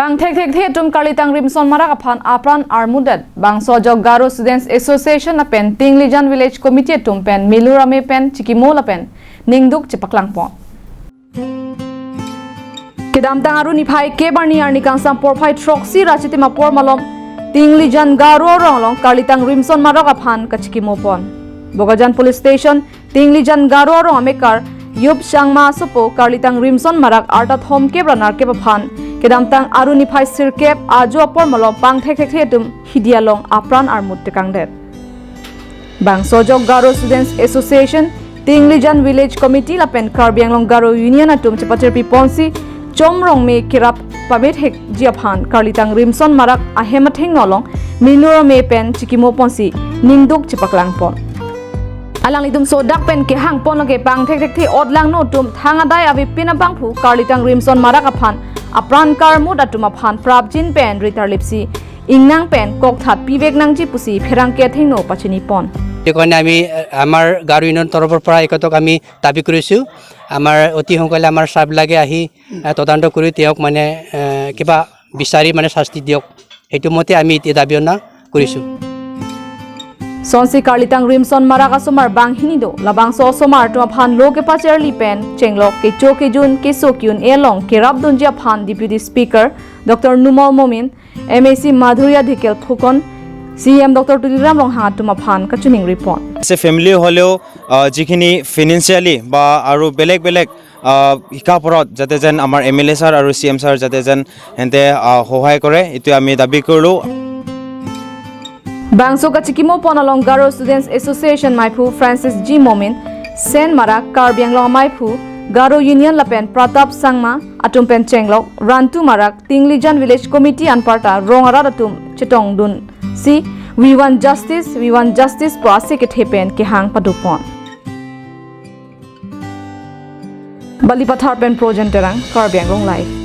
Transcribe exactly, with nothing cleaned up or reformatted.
Pangthekthekthe atum Karlitang Rimson Marak aphan apran armutdet. Bangso ajok Garo Students Association lapen Tinglijan Village Committee atum pen milur ame pen chikimo lapen ningduk chepaklangpon. Kedamtang Aru niphai kep arni arni kangsam porphai throksi ra chitim apor malom Tinglijan Garo arong along Karlitang Rimson Marak aphan kachikimopon. Bokajan Police Station, Tinglijan Garo arong amekar Yup Sangma asopo Karlitang Rimson Marak arta thomkep ra nerkep aphan kedamtang Aru niphai sirkep ajo apor malom pangthekthekthe atum hidi along apran armut tekangdet. Bangso ajok Garo Students Association, Tinglijan Village Committee lapen Karbi Anglong Garo Union atum chepacherpiponsi Chomrongme kerap pamethekji aphan Karlitang Rimson Marak ahem athengno along milur ame pen chikimoponsi ningduk chepaklangpon. Alanglitum sodak pen kehangpon lake pangthekthekthe otlangno atum thang adai avepin abangphu Karlitang Rimson Marak aphan apran karmut atum aphan prapjin pen ritarlipsi ingnang pen kokthat pivek nangji pusi pherangke athengno pachinipon. সেইকাৰণে আমি, আহ, আমাৰ গাৰো ইউনিয়ন তৰফৰ পৰা একতক আমি দাবী কৰিছোঁ। আমাৰ অতি সোনকালে আমাৰ ছাৰবিলাকে আহি, আহ, তদন্ত কৰি তেওঁক মানে, আহ, কিবা বিচাৰি মানে শাস্তি দিয়ক, সেইটো মতে আমি এতিয়া দাবী অনা কৰিছোঁ। Sonsi Karlitang Rimson Marak asomar banghini do, labangso asomar atum aphan lo kepacherli pen chenglok kecho kejun keso ki-un-e along kerapdunji aphan Deputy Speaker Doctor Numal Momin, M A C Madhurya Dhekial Phukan, C E M Doctor Tuliram Ronghang atum aphan kachiningripon. As a family হ'লেও আহ, যিখিনি ফিনেন্সিয়েলি বা আৰু বেলেগ বেলেগ আহ, শিক্ষা ওপৰত যাতে যেন আমাৰ এম এল এ ছাৰ আৰু চি এম ছাৰ যাতে যেন সিহঁতে আহ, সহায় কৰে, এইটোৱে আমি দাবী কৰিলোঁ। Bangso kachikimopon along Garo Students Association maiphu Francis G Momin, Sen Marak, Karbi Anglong maiphu Garo Union lapen Pratap Sangma atum pen chenglok Rantu Marak, Tinglijan Village Committee anparta rong arat atum chetongdunsi We want justice, we want justice pu ase kethe pen kehang padopon. Balipathar pen Projen Terang, Karbi Anglong Live.